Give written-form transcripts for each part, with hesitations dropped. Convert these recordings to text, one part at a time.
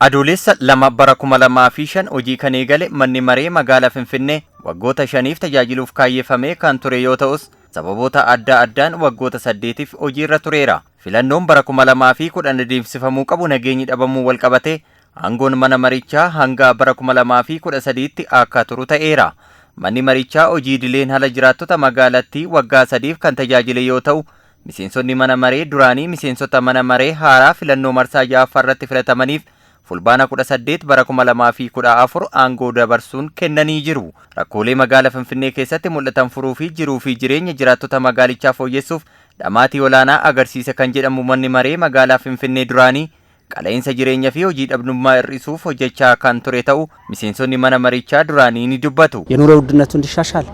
Adoolessa 2 bara 2005 hojii kan eegale manni maree magaalaa Finfinnee waggoota 5f tajaajiluuf kaayyeffamee kan ture yoo ta'us, sababoota adda addaan waggoota 8f hojiirra tureera. Filannoon bara 2010 adeemsifamuu qabu nageenyi dhabamuu walqabatee aangoon mana marichaa hanga bara 2013tti akka turu ta'eera. Manni marichaa hojii idileen haala jiraattota magaalattii waggaa 3f kan tajaajile yoo ta'u, miseensonni mana maree duraanii miseensota mana maree haaraa filannoo marsaa 6ffaa irratti filatamaniif Fulbaana 18 bara 2014 aangoo dabarsuun kennanii jiru. Rakkoolee magaalaa Finfinnee keessatti mul'atan furuu fi jiruu fi jireenya jiraattota magaalichaa fooyyessuuf dhamaatii olaanaa agarsiise kan jedhamu manni maree magaalaa Finfinnee duraanii qaala'insa jireenyaa fi hojii dhabdummaa hir'isuuf hojjechaa kan ture ta'u miseensonni mana marichaa duraanii ni dubbatu. የኑሮ ውድነቱ እንዲሻሻል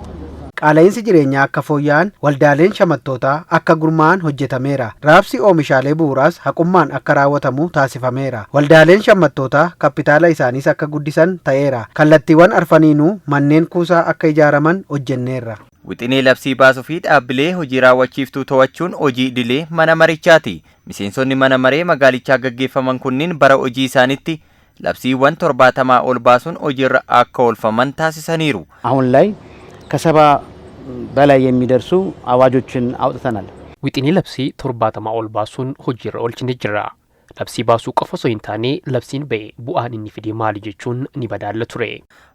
Qaala'insi jireenyaa akka fooyya'an, waldaaleen shamattootaa akka gurmaa'an hojjetameera. Raabsi oomishaalee bu'uuraas haqummaan akka raawwatamu taasifameera. Waldaaleen shamattootaa kapitaala isaaniis akka guddisan ta'eera. Kallattiiwwan arfaniinuu manneen kuusaa akka ijaaraman hojjenneerra. Wixinee labsii baasuu fi dhaabbilee hojii raawwachiiftuu to'achuun hojii idilee mana marichaati. Miseensonni mana maree magaalichaa gaggeeffaman kunniin bara hojii isaaniitti labsiiwwan 70 ol baasuun hojiirra akka oolfaman taasisaniiru. አሁን ላይ ከ70 በላይ የሚደርሱ አዋጆችን አውጥተናል። Wixinee labsii 70 ol baasuun hojiirra oolchine jirra. Labsii baasuu qofa osoo hin taane, labsiin ba'e bu'aan inni fide maali jechuun ni madaalla ture.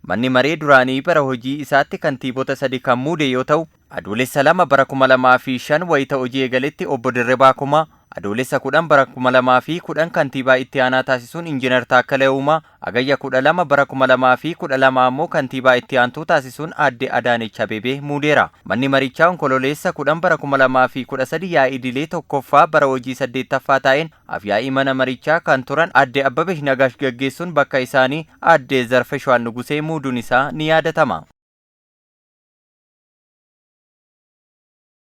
Manni maree duraanii bara hojii isaatti kantiibota sadi kan muude yoo ta'u, Adoolessa 2 bara 2005 wayita hojii eegaletti obbo Dirribaa Kumaa, Adoolessa 10 bara 2010 kantiibaa itti aanaa taasisuun Injiinar Taakkalee Uumaa, Hagayya 12 bara 2012 ammoo kantiibaa itti aantuu taasisuun aadde Adaanech Abeebee muudeera. Manni marichaa Onkololeessa 10 bara 2013 yaa'ii idilee tokkoffaa bara hojii saddeettaffaa taa'een afyaa'ii mana marichaa kan turan aadde Abbabech Nagaash gaggeessuun bakka isaanii aadde Zarfeshwaan Nugusee muuduun isaa ni yaadatama.